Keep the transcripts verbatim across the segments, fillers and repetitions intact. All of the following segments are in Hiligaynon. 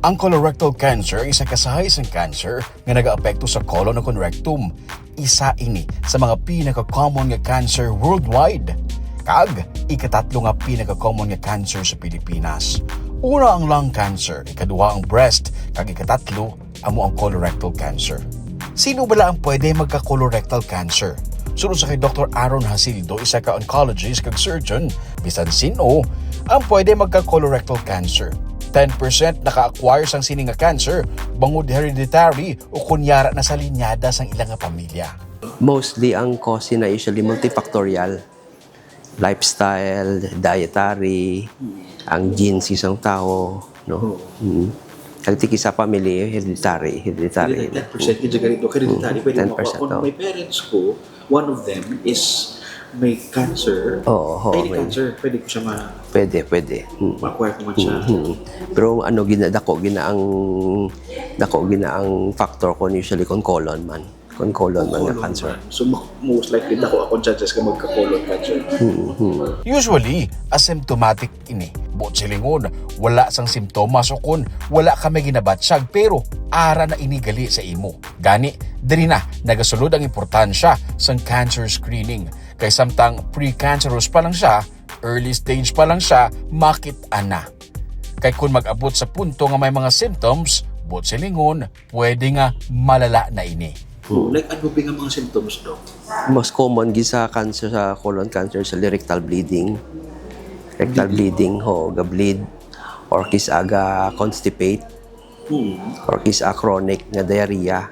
Ang colorectal cancer ay isa ka sahi sang cancer nga nagaapekto sa colon ukon rectum. Isa ini sa mga pinaka-common nga cancer worldwide, kag ikatatlo nga pinaka-common nga cancer sa Pilipinas. Una ang lung cancer, ikaduha ang breast, kag ikatatlo amo ang colorectal cancer. Sino bala ang pwede magka-colorectal cancer? Suno sa kay Doktor Aaron Hasildo, isa ka oncologist kag surgeon, bisan sin-o ang pwede magka-colorectal cancer. Ten percent naka-acquire sang sini nga cancer bangod hereditary o kon yara na sa linyada sang ila nga pamilya. Mostly ang cause na usually multifactorial. Lifestyle, dietary, ang genes sa isang tao, no? Oo. Mm. Ang tiki sa family, hereditary, hereditary. Hereditary, ten percent yung ganito, hereditary. Mm, Pwede mo ten percent, ako, oh. May parents ko, one of them is may cancer. Oo, oo, Any may cancer, pwede ko siya ma- Pwede, pwede. Mm. Ma-acquire ko man siya. Mm, mm. Pero ano, gina-, dako, gina ang, dako, gina ang factor ko usually kung colon man. Kung colon man nga Colon cancer. man. So, ma-, most likely, dako akong chances nga magka-colon cancer. Mm, mm. Usually, asymptomatic ini. Buot silingon, wala sang simptomas o kon wala ka may ginabatyag, pero ara na ini gali sa imo. Gani, diri na nagasulod ang importansya sang cancer screening. Kay samtang precancerous pa lang siya, early stage pa lang siya, makit-an na. Kay kun mag-abot sa punto nga may mga symptoms, buot silingon, pwede nga malala na ini. So, like, ano ba nga mga symptoms, Doc? Most common gid sa cancer, sa colon cancer, sa rectal bleeding. Rectal bleeding, ho, ga-bleed. Or kis-a ga-constipate. Hmm. Or kis-a chronic nga diarrhea.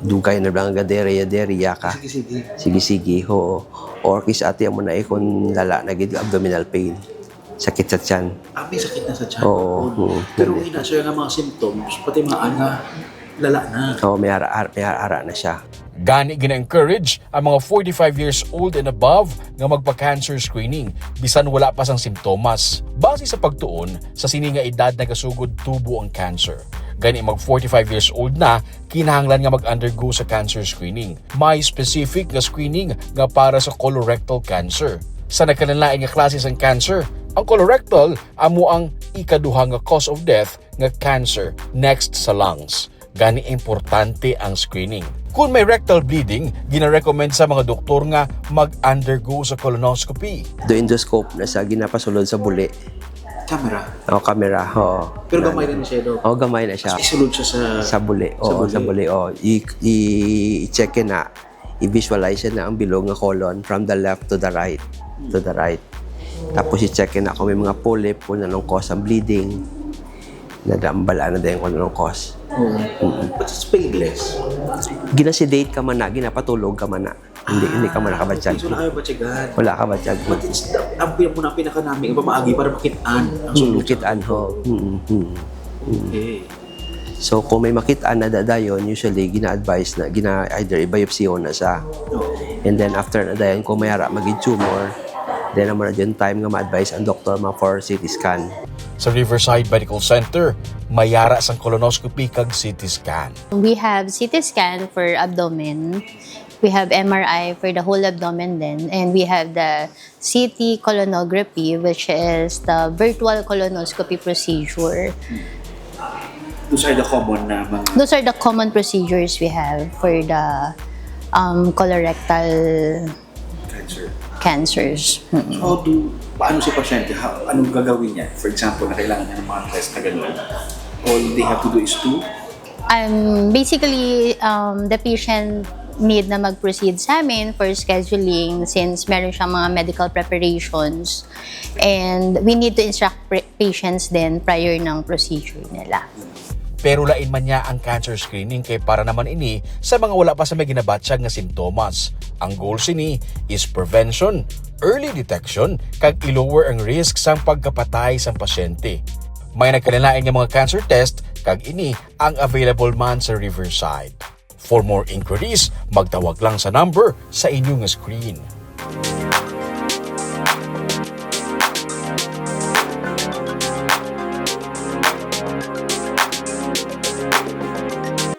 Dugay na lang nga diarrhea, diarrhea ka. Sige, sige. Sige, sige, ho. Or kis-a ti amo na, eh, kung lala na gid, abdominal pain. Sakit sa tiyan. Ah, may sakit na sa tiyan. Oo, oo, Pero hindi. Ina, sir, nga mga symptoms, pati mga ana, lala na. Oo, may ara-, ar-, may ara-, ara na siya. Gani, gina-encourage ang mga forty-five years old and above nga magpa-cancer screening, bisan wala pa sang simptomas. Base sa pagtuon, sa sini nga edad nagasugod tubo ang cancer. Gani, mag forty-five years old na, kinahanglan nga mag-undergo sa cancer screening. May specific nga screening nga para sa colorectal cancer. Sa nagkalain-lain nga klase sang cancer, ang colorectal amo ang ikaduha nga cause of death nga cancer, next sa lungs. Gani, importante ang screening. Kung may rectal bleeding, gina-recommend sa mga doktor nga mag-undergo sa colonoscopy. Do endoscope na sa ginapasulod sa buli. Camera? O, camera, oo. Pero gamay na siya, Doc? O, gamay na siya. As isulod siya sa Sa buli, sa oo, sa buli. buli, oo. I, i, i-check na, i-visualize na ang bilog nga colon from the left to the right, to the right. Tapos i-check na kung may mga polyp, kung anong cause ang bleeding. Nadambala na din kung anong cause. Oo. Mm-mm. But it's painless. Ginasedate ka man na, ginapatulog ka man na. Hindi, hindi ka man nakabatyag. So, wala kayo batyagan. Wala ka batyag. But it's the, ang pin-, muna pinakanami, ang pamaagi para makit-an ang Mm, solusyon. Kit-an, ho. Mm, mm, mm. Okay. So, kung may makit-an na da-, dayon, usually, gina-advise na, gina-, either i-biopsy na sa. Oo. And then, after na dayon, kung may ara maging tumor, then naman na yung time nga ma-advise ang doktor ma for C T scan. Sa Riverside Medical Center, may ara sang colonoscopy kag C T scan. We have C T scan for abdomen. We have M R I for the whole abdomen then, and we have the C T colonography, which is the virtual colonoscopy procedure. Those are the common na mga Those are the common procedures we have for the, um, colorectal Cancer. cancers. Mm. So, how do, paano si pasyente? How, anong gagawin niya? For example, na kailangan niya ng mga test na gano'n. All they have to do is to Um, basically, um, the patient need na mag-proceed sa amin for scheduling since meron siyang mga medical preparations and we need to instruct pre-, patients din prior ng procedure nila. Pero lain man niya ang cancer screening kay para naman ini sa mga wala pa sa may ginabatyag nga simptomas. Ang goal sini is prevention, early detection, kag i-lower ang risk sang pagkapatay sang pasyente. May nagkalain-lain nga mga cancer test, kag ini ang available man sa Riverside. For more inquiries, magtawag lang sa number sa inyo nga screen.